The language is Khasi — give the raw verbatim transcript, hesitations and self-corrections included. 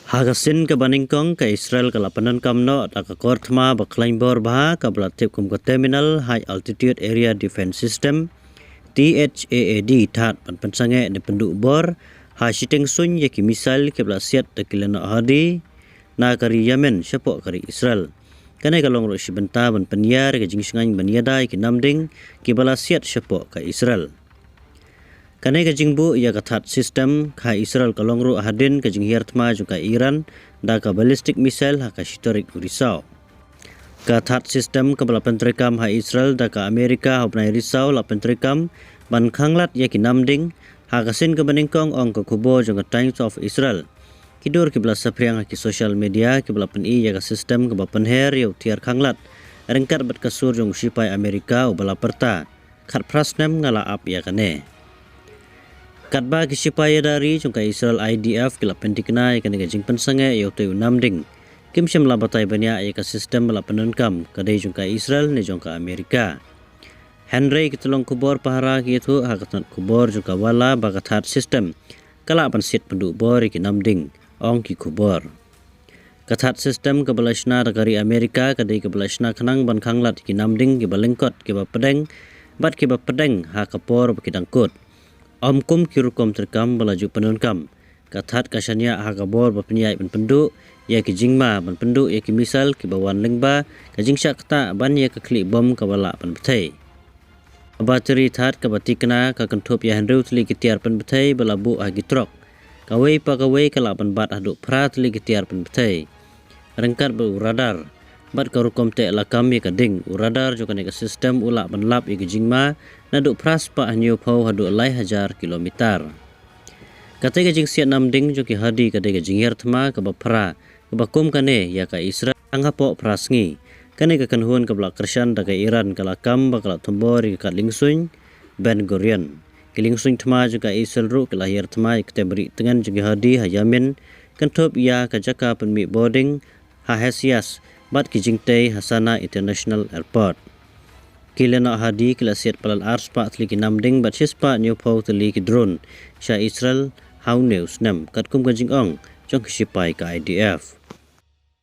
Ha ka sien kaba nyngkong, ka Israel ka la pyndonkam noh da ka kor thma ba khlaiñ bor bha kaba la tip kum ka Terminal High Altitude Area Defense System, T H A A D, thad ban pynsangeh ne pynduh bor ha shiteng suiñ ïa ki missile kiba la siat da ki lehnoh Hadi na ka ri Yemen shapoh ka ri Israel. Kane ka long ruh shi bynta ban pynïar ïa ka jingshngaiñ ban ïada ïa ki namding kiba la siat shapoh ka Israel. Kane ka jingbuh ïa ka thad system ha Israel ka long ruh hadien ka jinghiar thma jong ka Iran da ka ballistic missile ha ka shi tarik u Risaw. Ka thad system kaba la pyntreikam ha Israel da ka Amerika ha u bnai Risaw la pyntreikam ban khanglad ïa ki namding. Ha ka sien kaba nyngkong, ong ka khubor jong ka Times of Israel, ki dur kiba la saphriang ha ki social media kiba la pyni ïa ka system kaba pynher ïa u tiar khanglad ryngkat bad ka sur jong u shipai Amerika uba la pyrta, "Khatphra snem nga la ap ïa kane." Katba ki shipai ïada ri jong ka Israel, I D F, ki la pynthikna ïa kane ka jingpynsangeh ïa utei u namding, kim shym la batai bniah ïa ka system ba la pyndonkam, ka dei jong ka Israel ne jong ka Amerika. Hynrei ki tyllong khubor pahara ki ïathuh ha ka tnat khubor jong ka Walla ba ka thad system ka lah ban siat pynduh bor ïa ki namding, ong ki khubor. Ka thad system kaba la shna da ka ri Amerika ka dei kaba la shna khnang ban khanglad ïa ki namding kiba lyngkot, kiba pdeng bad kiba pdeng ha ka por ba ki dang kut. Ym kum ki rukom treikam ba la ju pyndonkam, ka thad ka shaniah ha ka bor ba pynïaid ban pynduh ïa ki jingma, ban pynduh ïa ki missile kiba wan lyngba ka jingshah ktah ban ïa ka khlieh bom kaba lah ban bthei. Ka battery thad kaba thikna ka kynthup ïa hynriew tylli ki tiar pynbthei ba la buh ha ki trok. Kawei pa kawei ka lah ban bat haduh phra tylli ki tiar pynbthei. Ryngkat bad u radar bad ka rukom teh lakam ïa ka ding, u radar jong kane ka system u lah ban lap ïa ka jingma naduh phra spah hynñiew phew haduh lai hajar kilometer. Kata ka jingsiat namding jong ki Hadi ka dei ka jinghiar thma kaba phra kaba kum kane ïa ka Israel tang hapoh phra sngi. Kane ka kynhun kaba la kyrshan da ka Iran ka la kam ba ka la thombor ïa ka kad liengsuiñ Ben Gurion. Ki liengsuiñ thma jong ka Israel ruh ki la hiar thma ïa ka ktep ri tngen jong ki Hadi ha Yemen, kynthup ïa ka jaka pynmih boarding ha Heshias bad ki jingtei ha Sana'a International Airport. Ki lehnoh Hadi ki la siat palat ar spah tylli ki namding bad shi spah hynñiew phew tylli ki drone sha Israel ha une u snem, katkum ka jingong jong ki shipai ka I D F.